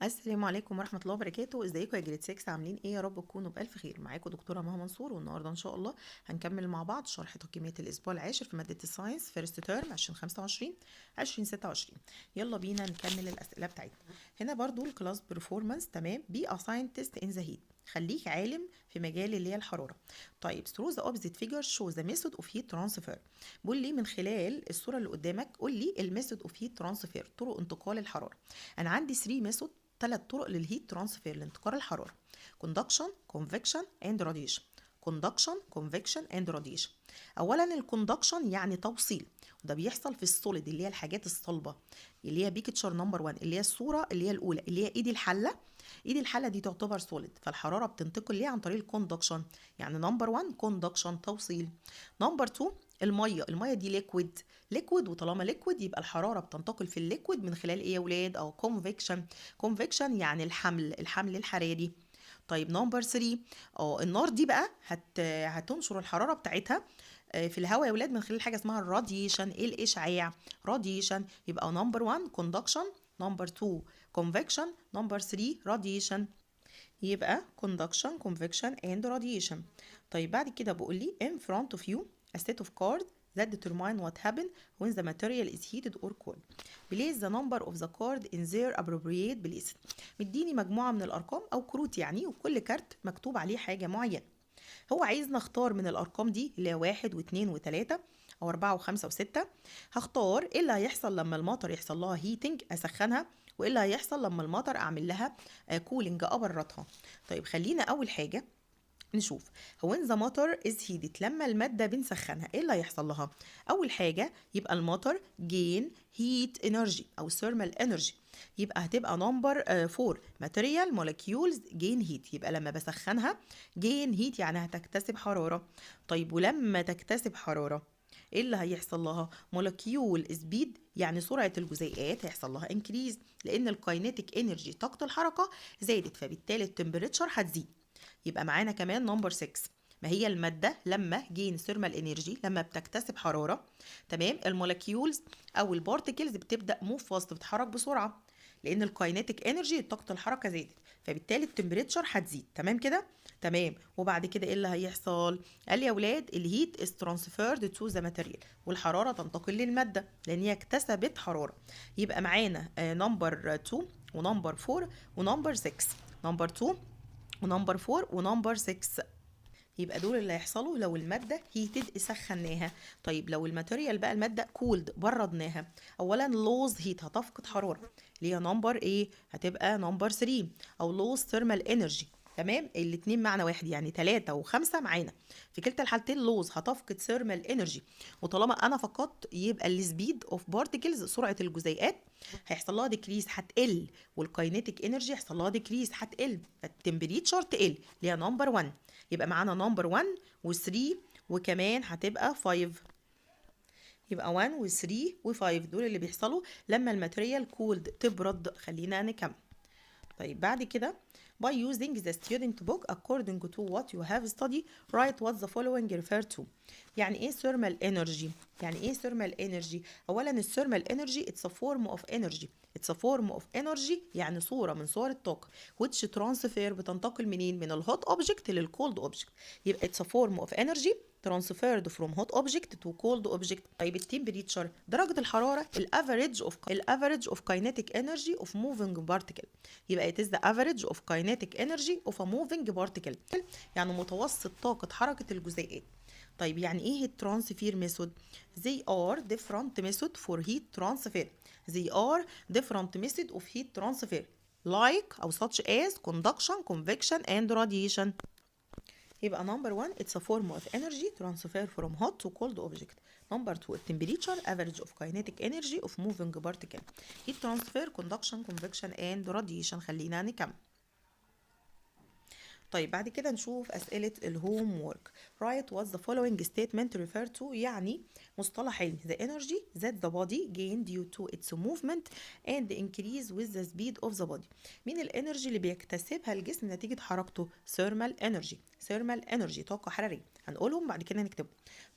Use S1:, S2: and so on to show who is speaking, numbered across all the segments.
S1: السلام عليكم ورحمة الله وبركاته. ازيكم يا grade 6؟ عاملين ايه؟ يا رب تكونوا بألف خير. معاكم دكتورة مها منصور، والنهارده ان شاء الله هنكمل مع بعض شرح تقييمات الاسبوع العاشر في مادة ال science first term 2025 2026. يلا بينا نكمل الأسئلة بتاعتنا. هنا برضو ال class performance، تمام. be a scientist in the heat، خليك عالم في مجال اللي هي الحرارة. طيب، through the opposite figure show the method of heat transfer. بقول لي من خلال الصورة اللي قدامك قول لي ال method of heat transfer، طرق انتقال الحرارة. انا عندي 3 method، ثلاث طرق لل heat transfer، لانتقال الحراره: conduction، convection and radiation. conduction، convection and radiation. اولا ال conduction يعني توصيل، وده بيحصل في ال solid اللي هي الحاجات الصلبه، اللي هي picture number 1، اللي هي الصورة اللي هي الاولى، اللي هي ايد الحله. ايد الحلة دي تعتبر solid، فالحراره بتنتقل ليها عن طريق ال conduction، يعني number 1 conduction، توصيل. number 2 الميه، المية دي liquid، liquid، وطالما liquid يبقى الحرارة بتنتقل في ال liquid من خلال ايه يا ولاد؟ او convection. convection يعني الحمل، الحمل الحراري. طيب، number 3 النار دي بقى هتنشر الحرارة بتاعتها في الهواء يا ولاد من خلال حاجة اسمها ال radiation، الاشعاع، radiation. يبقى number 1 conduction، number 2 convection، number 3 radiation. يبقى conduction، convection and radiation. طيب، بعد كده بقول لي in front of you a set of cards that determine what happen when the material is heated or cooled. place the number of the card in their appropriate place. مديني مجموعة من الأرقام أو كروت يعني، وكل كارت مكتوب عليه حاجة معينة. هو عايز نختار من الأرقام دي اللي هي واحد واثنين وثلاثة أو أربعة وخمسة وستة، هختار إيه اللي هيحصل لما ال matter يحصل لها heating، أسخنها، وإيه اللي هيحصل لما ال matter أعمل لها cooling، أبردها. طيب، خلينا أول حاجة نشوف هو when the matter is heated، لما المادة بنسخنها ايه اللي هيحصل لها؟ اول حاجة يبقى ال matter gain heat energy او thermal energy، يبقى هتبقى number 4، material molecules gain heat. يبقى لما بسخنها gain heat، يعني هتكتسب حرارة. طيب، ولما تكتسب حرارة ايه اللي هيحصل لها؟ molecule speed، يعني سرعة الجزيئات هيحصل لها increase، لان ال kinetic energy، طاقة الحركة زادت، فبالتالي ال temperature هتزيد. يبقى معانا كمان number 6، ما هي المادة لما gain thermal energy، لما بتكتسب حرارة، تمام، ال molecules او ال particles بتبدأ move fast، بتتحرك بسرعة، لان ال kinetic energy، طاقة الحركة زادت، فبالتالي ال temperature هتزيد. تمام كده؟ تمام. وبعد كده ايه اللي هيحصل؟ قال لي يا اولاد ال heat is transferred to the material، والحرارة تنتقل للمادة لان هي اكتسبت حراره. يبقى معانا number 2 و number 4 و number 6، number 2 و number 4 و number 6، يبقى دول اللي هيحصلوا لو المادة heated، سخناها. طيب، لو ال material بقى، المادة cooled، بردناها، اولا lose heat، هتفقد حرارة، اللي هي number ايه؟ هتبقى number 3، او lose thermal energy، تمام، الاتنين معنى واحد، يعني 3 و5 معانا. في كلتا الحالتين lose، هتفقد thermal energy، وطالما انا فقدت يبقى ال speed of particles، سرعة الجزيئات هيحصل لها decrease، هتقل، وال kinetic energy هيحصل لها decrease، هتقل، فال temperature تقل، اللي هي number 1. يبقى معانا number 1 و3 وكمان هتبقى 5. يبقى 1 و3 و5 دول اللي بيحصلوا لما ال material cooled، تبرد. خلينا نكمل. طيب، بعد كده by using the student book according to what you have studied، write what the following refer to. يعني ايه thermal energy؟ يعني ايه thermal energy؟ اولا ال thermal energy it's a form of energy. it's a form of energy، يعني صورة من صور الطاقة، which transfer، بتنتقل منين؟ من ال hot object لل cold object. يبقى it's a form of energy transferred from hot object to cold object. طيب، ال temperature، درجة الحرارة، ال average of kinetic energy of moving particle. يبقى it is the average of kinetic energy of a moving particle، يعني متوسط طاقة حركة الجزيئات. طيب، يعني ايه ال transfer method؟ they are different method for heat transfer. they are different method of heat transfer like أو such as conduction، convection and radiation. يبقى number one، it's a form of energy transfer from hot to cold object. number two، temperature، average of kinetic energy of moving particle. heat transfer، conduction، convection and radiation. خلينا نكمل. طيب، بعد كده نشوف أسئلة ال homework. write what the following statement refer to، يعني مصطلح علمي. the energy that the body gain due to its movement and increase with the speed of the body. مين ال energy اللي بيكتسبها الجسم نتيجة حركته؟ thermal energy. thermal energy، طاقة حراريه. هنقولهم بعد كده نكتبهم.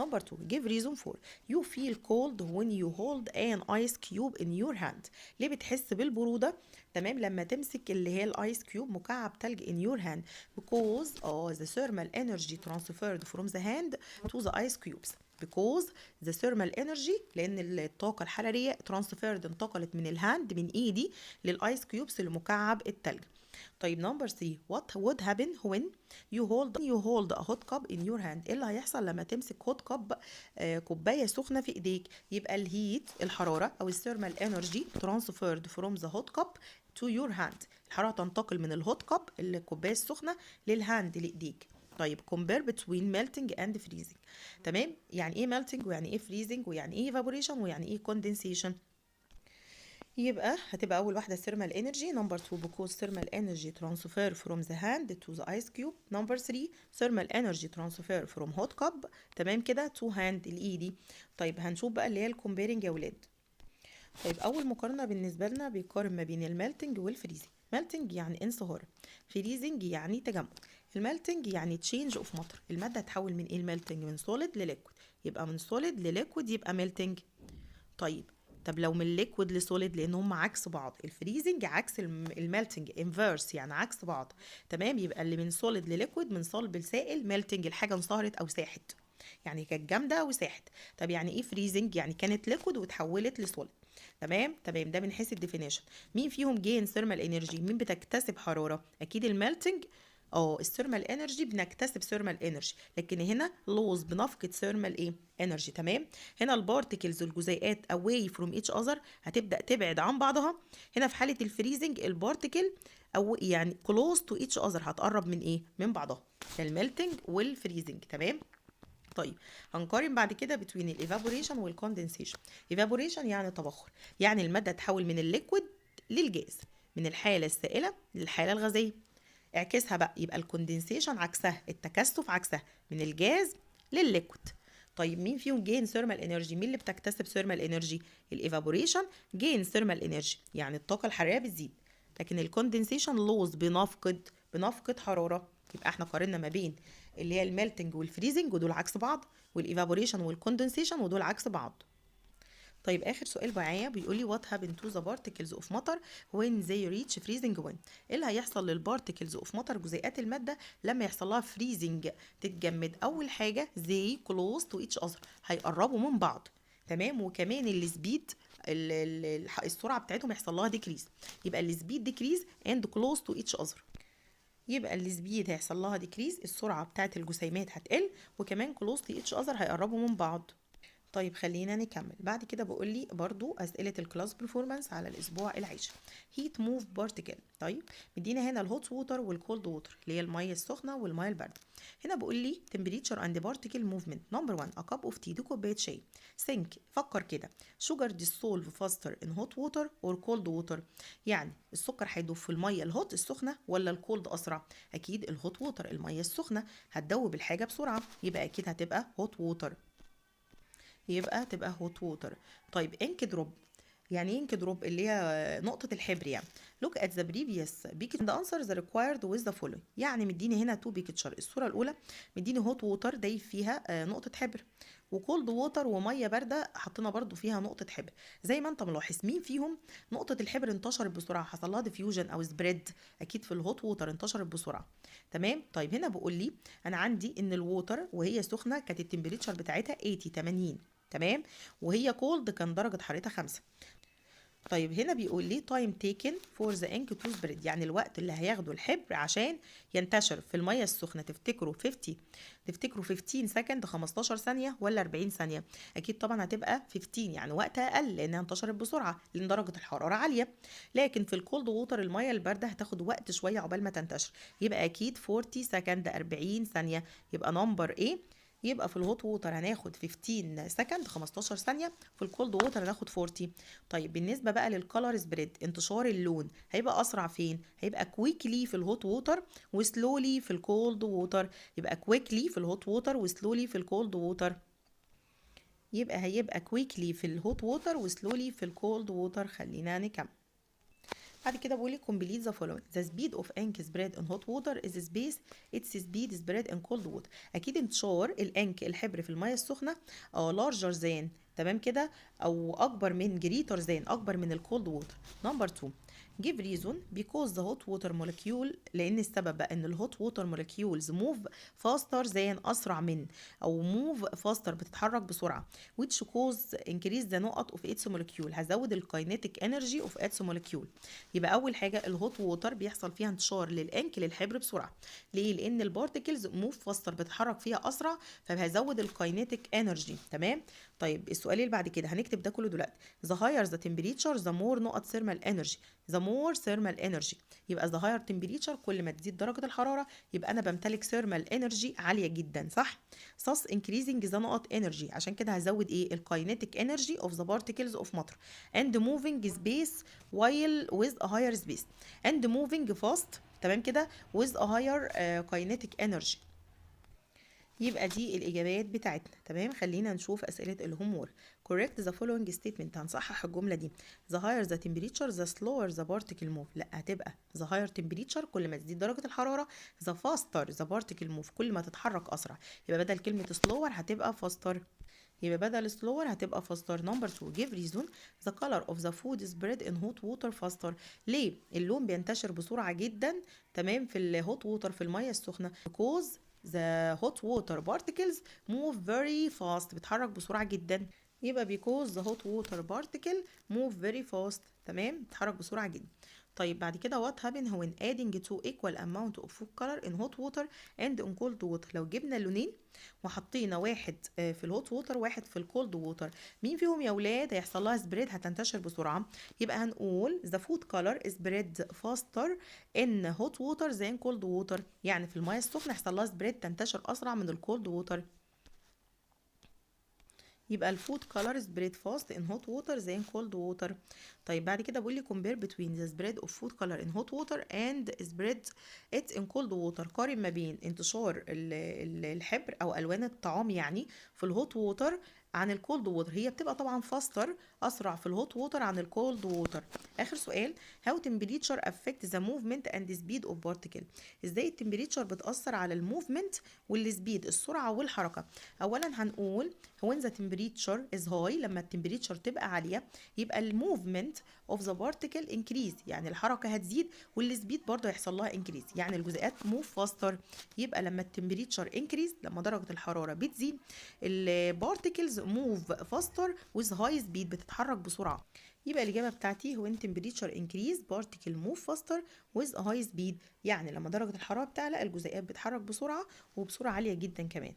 S1: number 2، give reason for you feel cold when you hold an ice cube in your hand. ليه بتحس بالبروده؟ تمام، لما تمسك اللي هي ال ice cube، مكعب تلج، in your hand. because the thermal energy transferred from the hand to the ice cubes. because the thermal energy، لان الطاقة الحراريه، transferred انتقلت من ال hand، من ايدي، لل ice cubes، لمكعب التلج. طيب، number 3، what would happen when you hold a hot cup in your hand؟ ايه اللي هيحصل لما تمسك hot cup، كوباية سخنة في ايديك؟ يبقى ال heat، الحراره، او ال thermal energy transferred from the hot cup to your hand. الحرارة تنتقل من ال hot cup، الكوباية السخنه، لل hand، لايديك. طيب، compare between melting and freezing. تمام، يعني ايه melting ويعني ايه freezing ويعني ايه evaporation ويعني ايه condensation؟ يبقى هتبقى اول واحدة thermal energy، number 2 because thermal energy transfer from the hand to the ice cube، number 3 thermal energy transfer from hot cup، تمام كده، to hand، الايدي. طيب، هنشوف بقى اللي هي ال comparing يا ولاد. طيب، اول مقارنة بالنسبة لنا بيقارن ما بين ال melting وال freezing. melting يعني انصهار، freezing يعني تجمد. ال melting يعني change of matter، المادة تحول من ايه ال melting؟ من solid ل liquid. يبقى من solid ل liquid يبقى melting. طيب، طب لو من liquid ل solid؟ لان هم عكس بعض، ال freezing عكس ال melting، inverse يعني عكس بعض. تمام، يبقى اللي من solid ل liquid، من صلب لسائل، melting، الحاجة انصهرت او ساحت، يعني كانت جامدة وساحت. طب يعني ايه freezing؟ يعني كانت liquid وتحولت ل solid. تمام، ده من حيث ال definition. مين فيهم gain thermal energy؟ مين بتكتسب حراره؟ اكيد ال melting، ال thermal energy، بنكتسب thermal energy، لكن هنا lose، بنفقد thermal ايه؟ energy. تمام، هنا ال particles، الجزيئات، away from each other، هتبدا تبعد عن بعضها. هنا في حاله ال freezing ال particle او يعني close to each other، هتقرب من ايه؟ من بعضها. ال melting وال freezing. تمام، طيب، هنقارن بعد كده بين ال evaporation وال condensation. evaporation يعني تبخر، يعني المادة تحول من ال liquid لل gas، من الحالة السائلة للحالة الغازيه. اعكسها بقى، يبقى ال condensation عكسها، التكثف عكسها، من ال gas لل liquid. طيب، مين فيهم gain thermal energy؟ مين اللي بتكتسب thermal energy؟ ال evaporation gain thermal energy، يعني الطاقة الحرارية بتزيد، لكن ال condensation lose، بنفقد حراره. يبقى احنا قارنا ما بين اللي هي ال melting وال freezing ودول عكس بعض، وال evaporation وال condensation ودول عكس بعض. طيب، اخر سؤال معايا بيقول لي what happen to the particles of matter when they reach freezing point؟ ايه اللي هيحصل لل particles of matter، جزيئات المادة، لما يحصل لها freezing، تتجمد؟ اول حاجة they close to each other، هيقربوا من بعض. تمام، وكمان ال speed، السرعة بتاعتهم يحصل لها decrease. يبقى ال speed decrease and close to each other. يبقى ال speed هيحصل لها decrease، السرعة بتاعت الجسيمات هتقل، وكمان close to each other، هيقربوا من بعض. طيب، خلينا نكمل بعد كده. بقول لي برضو اسئلة ال class performance على الاسبوع العاشر، heat move particle. طيب، مدينا هنا ال hot water وال cold water، اللي هي المية السخنة والمية البارده. هنا بقول لي temperature and particle movement. number 1، a cup of tea، دي كوباية شاي. think، فكر كده، sugar dissolve faster in hot water or cold water؟ يعني السكر هيدوب في المية ال hot السخنة ولا ال cold اسرع؟ اكيد ال hot water، المية السخنة هتدوب الحاجة بسرعه، يبقى اكيد هتبقى hot water، يبقى تبقى hot water. طيب، ink drop، يعني ايه ink drop؟ اللي هي نقطة الحبر يعني. look at the previous picture and answer the required with the following. يعني مديني هنا two picture. الصورة الأولى مديني hot water دايب فيها نقطة حبر، و cold water ومية باردة حطينا برضو فيها نقطة حبر. زي ما انت ملاحظ، مين فيهم نقطة الحبر انتشرت بسرعة، حصل لها diffusion أو spread؟ أكيد في ال hot water انتشرت بسرعة. تمام، طيب، هنا بقول لي أنا عندي إن ال water وهي سخنة كانت ال temperature بتاعتها 80، 80. تمام، وهي cold كان درجة حرارتها 5. طيب، هنا بيقول لي time taken for the ink to spread، يعني الوقت اللي هياخده الحبر عشان ينتشر في المية السخنة. تفتكروا 50، تفتكروا 15 second، 15 ثانية، ولا 40 ثانية؟ أكيد طبعا هتبقى 15، يعني وقت أقل لأنها انتشرت بسرعة لأن درجة الحرارة عالية. لكن في ال cold water، المية الباردة، هتاخد وقت شوية عقبال ما تنتشر، يبقى أكيد 40 second، 40 ثانية. يبقى number A. يبقى في ال hot water هناخد 15 second، 15 ثانية، في ال cold water هناخد 40. طيب، بالنسبة بقى لل color spread، انتشار اللون، هيبقى أسرع فين؟ هيبقى quickly في ال hot water و slowly في ال cold water. يبقى quickly في ال hot water و slowly في ال cold water. يبقى هيبقى quickly في ال hot water و slowly في ال cold water. خلينا نكمل. بعد كده بقول لك complete the following: the speed of ink spread in hot water is space its speed spread in cold water. اكيد انتشار ال ink الحبر في المية السخنة larger than، تمام كده، او اكبر من، greater than، اكبر من ال cold water. number 2، give reason: because the hot water molecule، لان السبب بقى ان ال hot water molecules move faster than، اسرع من، او move faster بتتحرك بسرعه، which cause increase the نقط of its molecule. هزود ال kinetic energy of its molecule. يبقى اول حاجة ال hot water بيحصل فيها انتشار لل ink للحبر بسرعه. ليه؟ لان ال particles move faster، بتتحرك فيها اسرع، فهزود ال kinetic energy. تمام. طيب، السؤال اللي بعد كده هنكتب ده كله دلوقتي. the higher the temperature، the more نقط thermal energy. the more thermal energy. يبقى the higher temperature، كل ما تزيد درجة الحرارة يبقى أنا بمتلك thermal energy عالية جدا، صح؟ thus increasing the نقط energy. عشان كده هزود ايه؟ ال kinetic energy of the particles of matter and moving space while with a higher space and moving fast، تمام كده، with a higher kinetic energy. يبقى دي الإجابات بتاعتنا. تمام، خلينا نشوف أسئلة ال homework. correct the following statement، هنصحح الجملة دي. the higher the temperature، the slower the particle move. لا، هتبقى the higher temperature، كل ما تزيد درجة الحرارة، the faster the particle move، كل ما تتحرك أسرع. يبقى بدل كلمة slower هتبقى faster. يبقى بدل slower هتبقى faster. number 2، give reason: the color of the food spread in hot water faster. ليه اللون بينتشر بسرعة جدا، تمام، في ال hot water، في المية السخنة؟ because the hot water particles move very fast، بتحرك بسرعة جدا. يبقى because the hot water particle move very fast. تمام، بتحرك بسرعة جدا. طيب، بعد كده what happen when adding two equal amount of food color in hot water and in cold water؟ لو جبنا لونين وحطينا واحد في ال hot water، واحد في ال cold water، مين فيهم يا ولاد هيحصل لها spread، هتنتشر بسرعة؟ يبقى هنقول the food color spread faster in hot water than cold water. يعني في المية السخنة يحصل لها spread، تنتشر أسرع من ال cold water. يبقى ال food color spread fast in hot water than cold water. طيب، بعد كده بيقول لي compare between the spread of food color in hot water and spread it in cold water. قارن ما بين انتشار الحبر او الوان الطعام يعني في ال hot water عن ال cold water. هي بتبقى طبعا faster، اسرع في ال hot water عن ال cold water. اخر سؤال: how temperature affect the movement and speed of particle؟ ازاي ال temperature بتاثر على ال movement وال speed، السرعة والحركه؟ اولا هنقول when the temperature is high، لما ال temperature تبقى عالية يبقى ال movement of the particle increase، يعني الحركة هتزيد، وال speed برضه هيحصل لها increase، يعني الجزيئات move faster. يبقى لما ال temperature increase، لما درجه الحرارة بتزيد، ال particles move faster with high speed، بتتحرك بسرعه. يبقى الإجابة بتاعتي when temperature increase، particle move faster with a high speed. يعني لما درجة الحرارة بتعلى الجزيئات بتتحرك بسرعة وبسرعة عالية جدا كمان.